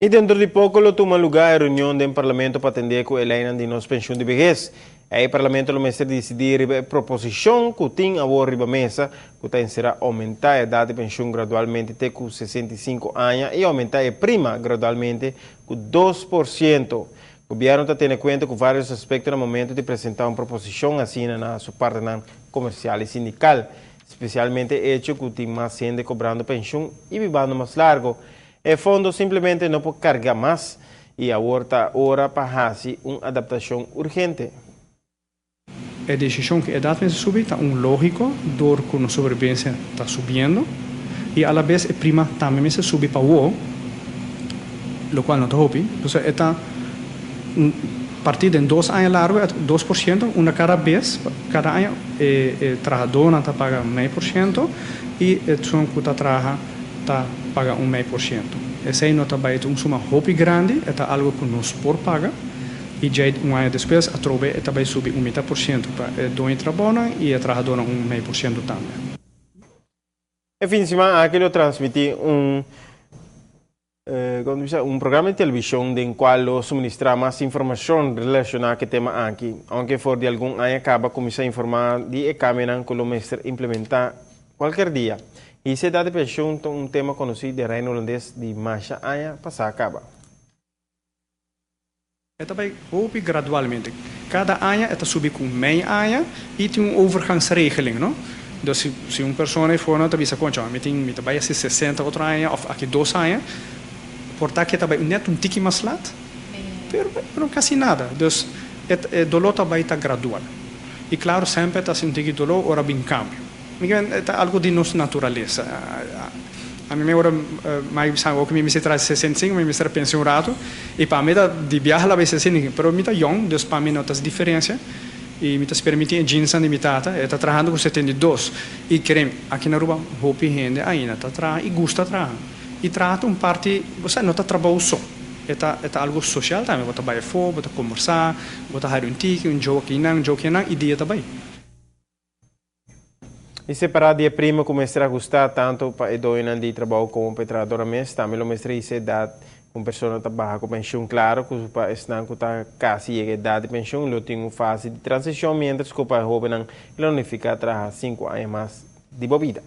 I dentro di poko lo tuma lugá e reunion den Parlamento pa atendé ku e leinan di nos penshun di behes. Ei Parlamento lo mester disidí riba e proposishon ku tin awor riba mesa ku ta enserá oumentá e edat di penshun gradualmente te ku 65 aña i oumentá e prima gradualmente ku 2%. Gobièrnu ta tene kuenta ku vários aspekto na momento di presentá un proposishon asina na su partnernan komersial i sindikal, spesialmente e echo ku tin mas hende kobrando penshun i bibando mas largo. E fondo simplemente no por karga mas i awor ta ora pa hasi un adaptashon urgente. E desishon ku edat mester subi ta un lógiko dor ku nos sobrebibensia ta subiendo i alabes e prima tambe mester subi pa wou, lokual no ta hopi. Entonces e ta un parti den 2 aña largu e 2%, unda kada bes, kada aña e trahadónan ta paga 0,5% i esun ku ta traha ta paga un 0,5%. Esei no ta bai un suma hopi grandi, e ta algu ku nos por paga. I ya un aña despues atrobe e ta bai subi un 0,5% pa e doño trabou i e trahadónan un 0,5% tambe. E fin di siman aki lo transmití kon bisa, un programa di televishon den kua lo suministrá mas informashon relashoná ku e tema aki. Aunke for di algun aña kaba kuminsá informá di e kambionan ku lo mester implementá kualke dia. E edat di penshun ta un tema konosí den Reino Hulandes di masha aña pasá kaba. E ta bai hopi gradualmente. Kada aña e ta subi ku mei aña i tin un overgangsregeling, no? Anto, si un persona for no ta bisa koncha, mi tin mi ta bai 60 otro aña òf aki 2 aña, por ta ku ta bai net un tiki mas lat, pero kasi nada. Dus e doló ta bai ta gradual. I klaro, semper ta un tiki doló ora bin kambio. Ta algu di nos naturalesa. Ami mi ora mai sa ku mi mester traha 65, mi mester pensa un ratu i pa mi ta di biaha la 65, pero mi ta yong, dus pa mi no ta diferensia i mi ta spera mi tin e genes di mi tata, e ta trahando ku 72 i kere aki na Aruba hopi hende ainda ta traha i gusta traha. I traha un parti, bo no ta trabou so. E ta algu sosial tambe, bo ta bai afó, bo ta kombersá, bo ta hari un tiki, un joke nan, joke nan i dia ta bai. I separá di prima ku mester ahustá tantu pa e doño di trabou komo pa e trahadó mes, tambe lo mester edat un persona ta baha ku penshun. Klaro ku pa esnan ku ta kasi yega edat di penshun lo tin un fase di transishon, mientras ku pa hóbennan lo nifiká traha 5 aña mas di bo bida.